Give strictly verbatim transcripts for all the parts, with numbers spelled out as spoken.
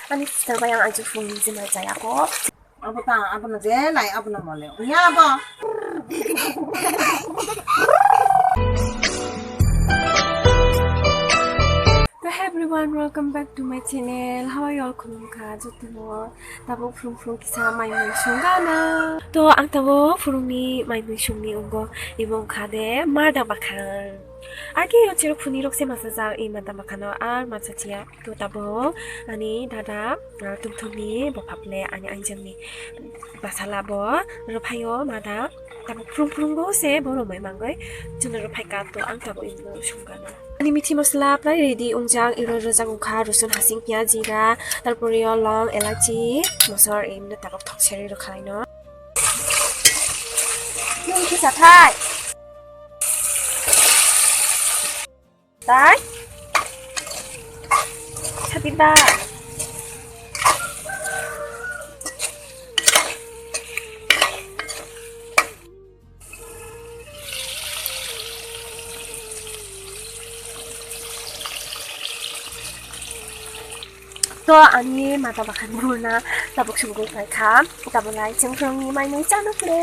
Ani sister bai ang ajo phone ni jima jaya ko. Abo ta, abo no je lai, abo no mole. Unya abo. To hey everyone, welcome back to my channel. How are you all? Khulumkha jotono. Tabuk phurung phurung kisa mai mui sungana. To ang tabuk phurungni mai mui sungni ungo, imo wngkha de mada bakhan. Agi o chirok phuni rok se masa jak i mada bakhano ar masa chiya. To tabuk ani dada, ah, tumthumni bophaple ani ainjangni basala bo rwphaio mada. Tabuk phurung phurung bo se bo romoi mangoi chwngno rwphai ka, to ang tabuk imo sungana. Ani mithi masala prai ready wngjak, iro rwjak wngkha, rosun, hasing, piyaj, jira, tarpore o long, elachi, mosor, imno tabuk thok serwi rwkha laino. Nung kisa thai. Tai. Sapi ta. To ani mata bakhan burna tabuk sugui paikha, tabuk lai chwng phwrwngni mai mui chano khle.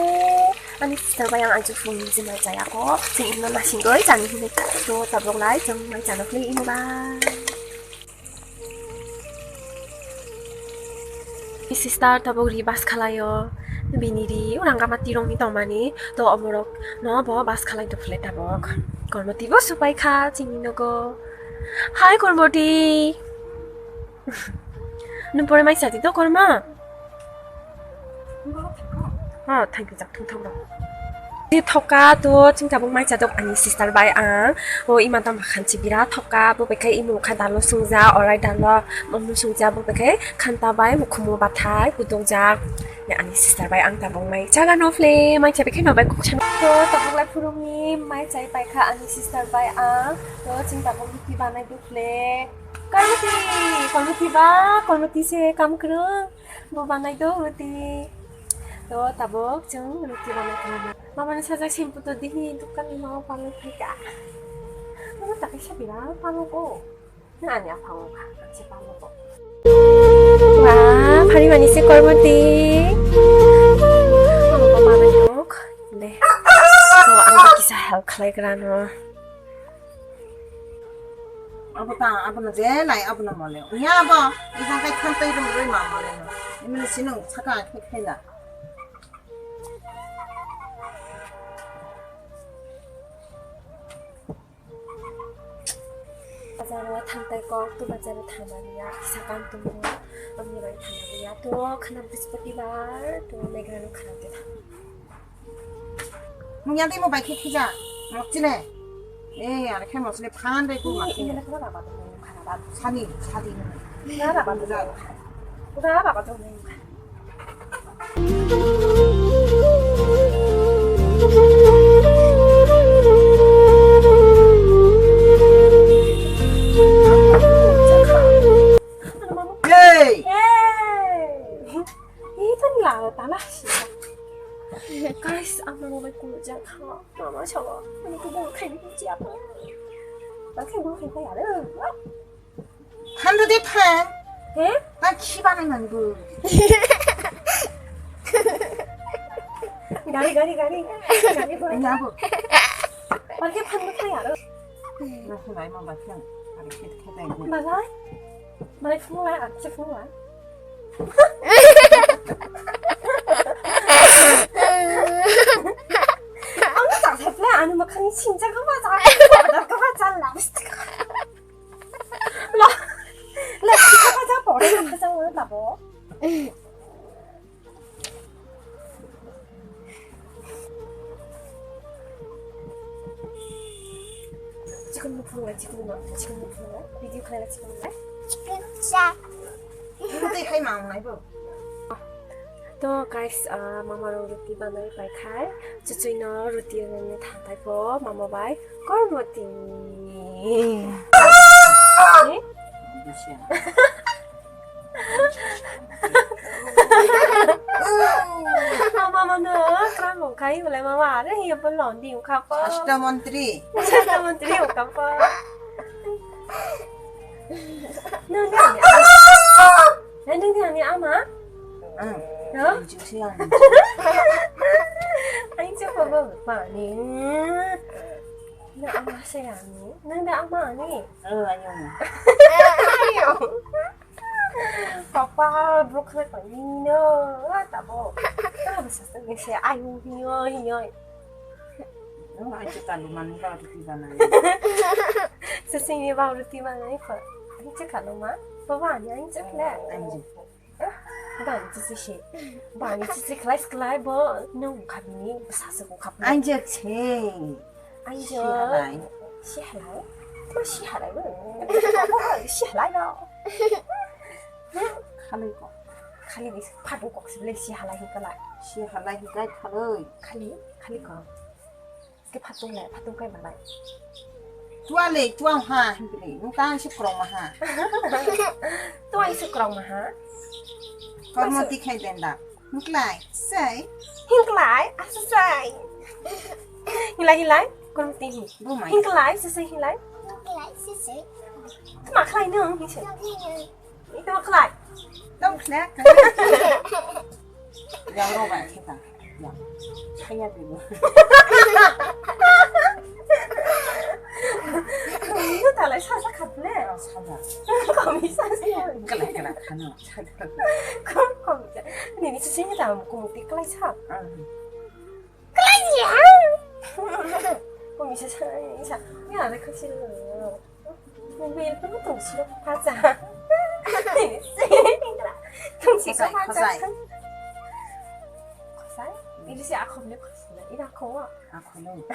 Ani sister bai ang ajo phone ni jima jaya ko, chwng imno nasingoi chani hinwi to tabuk lai chwng mai chano khle imo ba. Sister tabuk ri bas khalaio, bini ri uranga mati rongni tongmani, to omorok no bo bas khalai to phule tabuk. Kormoti bo supai kha chini nogo. Hai Kormoti. Nung pore mai chati to korma? Ha, thank you, jak thung thung rok. Di thoka to ching tabuk mai chatok ani sister bai ang. O ima tang bakhan chi bira thoka, bo bai khai imo khai dalo sungja, orai dalo, omo sungja, bo bai khai khanta bai mukhumu bathai kuduk jak. Ya ani sister bai ang tabuk mai chaga no phle, mai chabi khai no bai kuk chano. To tabuk lai phurungni mai chai pai kha ani sister bai ang. To ching tabuk ruti banai do phle. Kormoti, Kormoti ba, Kormoti se kam kwrwng. Bo banai do ruti. To tabuk chwng ruti banai kha. Mama ni sajak shampoo to dihi dukan ni mama palok phai ka. Mama ta kaisa bira palok o. Na ani aphang o kha, ang se palok o. Wah, phari mani se Kormoti. Mama ko banai do. De. To ang kisa help khlai gra no. Abo ta, abo no je lai, abo no mole. Unya abo, ijang kai than tei rum roi ma mole no. Imini sinung saka khe khe da. Bazaro thang tai kok, to bazaro thang mani ya, kisa kam tongo, amni bai thang mani ya, to khana Brihaspatibar, to Megrano khana te thang. Mungya tei mo bai khe khija. Mok chine. Eh, are khe mok chine phan dai ku ma. Ini na kora ba to mo khana ba. Sani, sadi. Na ba to. Kora ba to mo. Hey! Hey! Ito ni la ta na si. Guys, ang mama bai kuluk jak kha. Mama sawa, ani kubur khaini kuchi apa? Bakhe kubur khaini kaya re. Thandu de pha. He? Ta khiba nai man bu. Gari, gari, gari. Gari boy. Nya bu. Bakhe phandu kaya re. Na khulai ma bakhe. Ari khet khet ai bu. Bagai. Malai phunukla, ang kisa phunukla. Ang tak thepla, ano makhani sinja kama sa, order kama sa, lipstick. La, lipstick kama sa, powder kama sa, wala tabo. Chicken mukhrung lai, chicken mukhrung lai, chicken mukhrung lai, video khlai lai, chicken lai. Chicken sa. Tei khai mang nai bo. To guys, ah, mama rok roti banai pai khai, chuchui no roti rwna thang tai po mama bai. Kormoti. Mama mano krang wngkhai, belai mama are hiya bo londi wngkha po. Sastha montri. Sastha montri wngkha po. No, no, no. Chukse ang. Ang chukma ba mani. Na ama se ani. Nang da ama ani. Oh, ayo. Ayo. Papa, bro, kena kau ni no. Tabo. Tabo sasa ni se ayo, hiyo, hiyo. No, ang chukma lu man ba ruti ba na. Sasa ni ba ruti ba na ko. Ang chukma lu ma. Baba, ani ang chukma. Ang chuk. Bani chichi se. Bani chichi khlai khlai bo nung khabini bwsaswk wng khabini. Ang je se. Ang je. Si halai. Si halai. Ma si halai bo. Si halai no. Khalai ko. Khali ni phatung kok sibele si halai hi kalai. Si halai hi kai khalai. Khali, khali ko. Ke phatung le, phatung kai malai. Tua le, tua ha, himpini. Nung tang si krong ma ha. Tua isi krong ma ha. Kormo ti khai den da. Hingklai, sei. Hingklai, asa sei. Hilai, hilai, kormo ti hi. Bu mai. Hingklai, sei, sei, hilai. Hingklai, sei, sei. Tuma khlai nung, hi sei. Ito khlai. Tong khlai. Yang ro ba khe ta. Yang. Kaya de. Ito ta lai sa sa khat le. Sa da. Komi sa sa. Kala kala khana. Kom kom. Ni ni sisi ni ta ko ti khlai sa. Khlai ya. Komi sa sa sa. Ya le khlai si lo. Mobile phone tong siro phacha. Tong siro phacha. Khosai? Khosai? Ini si akhom le khosai. Ini akhom wa. Akhom le.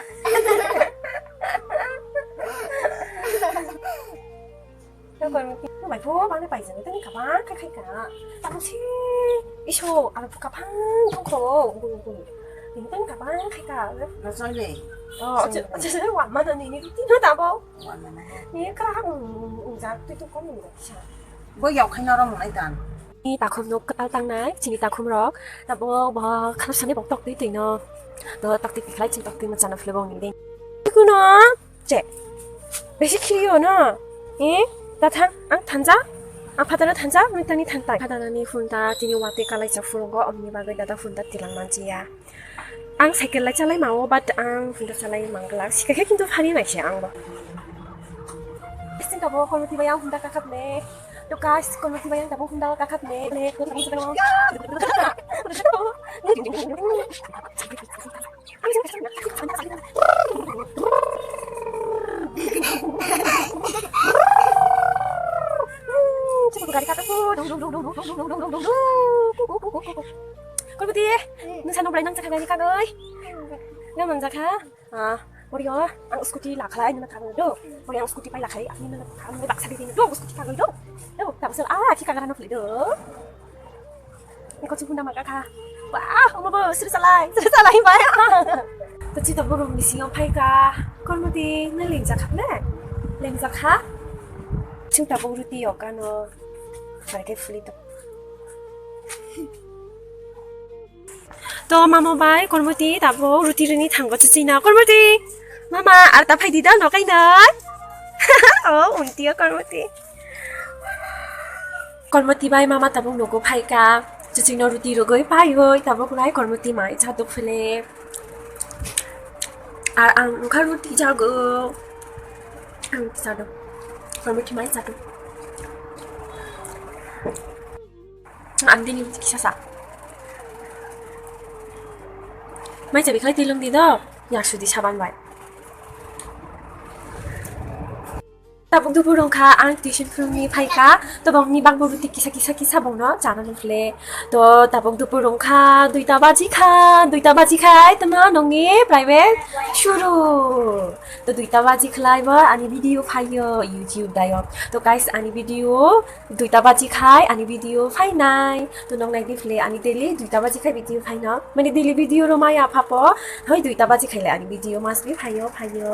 Tong kor miti. Mai pho bang pai jani tani kabang khai khai ka. Tamo si iso aro kabang tong kho. Ini tani kabang khai ka. Na chai le. Oh, acha acha wa mana ni ni ti no tabo. Ni kra ung ung jak tu tu kom ung jak sa. Bo yau khai noro mung ai dan. Ni takhum nok kwtal tangnai, chini takhum rok. Tabo bo khalap sani bok tok twi twi no. To tok twi khlai chini tok twi ma chana phile bong ni ding. Kuno che. Besi khiriyo no. Eh, ta thang ang thanja. Ang phatana thanja, ang tani thantai. Phatana ni phun ta tini wate kalai cha phurungo omni bagwi dada phun ta tilang manchiya. Ang cycle lai chalai mao, but ang Honda chalai manglak. Sikha khe kintu phari nai se ang bo. Sing kabo kormo tibai ang Honda kakhap ne. To guys, kormo tibai ang tabo Honda kakhap ne. Ne. Gari kata ko. Kormo ti. Nung sano brai nang chakha gani kagoi. Nang mang jakha? Ah, orio ang scooty lakhalai nang kagoi do. Orio ang scooty pai lakhalai, ani nang kagoi baksa di do, scooty kagoi do. Do, tak sel ah, ki kagara no do. Iko chukunda maka kha. Wah, omo bo sri salai, sri salai bai. To chita borok ni singo phai ka. Kormo ti na lengjak kha ne? Lengjak kha? Chita borok ti yokano. Bai ke fuli do. To mama bai kormoti tabo ruti rini thango chichina kormoti. Mama, ar ta phaidi da no kainai. Oh, untiya kormoti. Kormoti bai mama tabuk nogo phaika. Chichino ruti rogoi paioi tabuk lai kormoti mai chatuk phele. Ar ang wngkha ruti jago. Ang ruti jado. Kormoti mai chatuk. Ang dini kisa sa. Mai chabi khlai tilung di do. Ya sudi saban bai. Tabuk dubur wngkha ang tuition phunugwi phaikha. Tobokni bagbo ruti kisa kisa kisa bongno chana nukle. To tabuk dubur wngkha duita baji kha, duita baji khai tama nongni private shuru. To duita baji khlai bo ani video phaio YouTube dayo. To guys ani video Duita baji khai ani video phainai. To nong nai di phle ani daily duita baji khai video phaino. Mani daily video rw maya phapo. Hoi duita baji khai le ani video must be phaio phaio.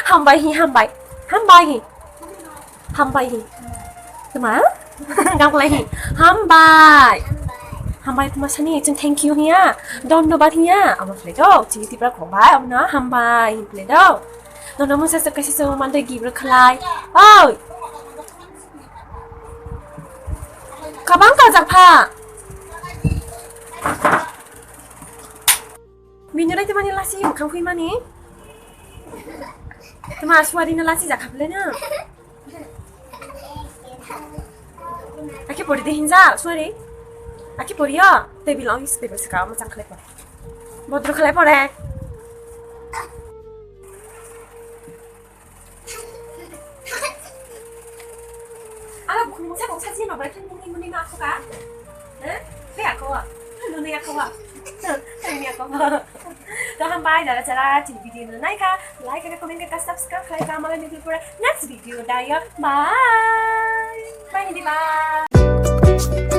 Hambai hi hambai. Hambai hi. Hambai hi. Tuma? Gam klai hi. Hambai. Hambai tuma sani chwng thank you hiya. Dhonnobad hiya. Amo phle to. Chini tipra khong bai. Amo na hambai hi phle to. Nono mungsa se kaisa se mandai gibra khlai. Oi. Kabang kajak pha. Bini rai temani lasi mukhang khui mani. Tuma suari na lasi jakha bele na. Aki pori de hinja, suari. Aki pori yo, table on table saka mo chang khlai por. Bodro khlai pore. Ala bukhung mungsa kok sachi ma bai khan muni muni ma kho ka? Eh? Khe ako? Nuni ako wa? Kami ako wa? To hambai dara chara chini video no naikha, like and comment ka subscribe khlai ka malai nukli pura next video dayo. Bye. Bye hindi bye.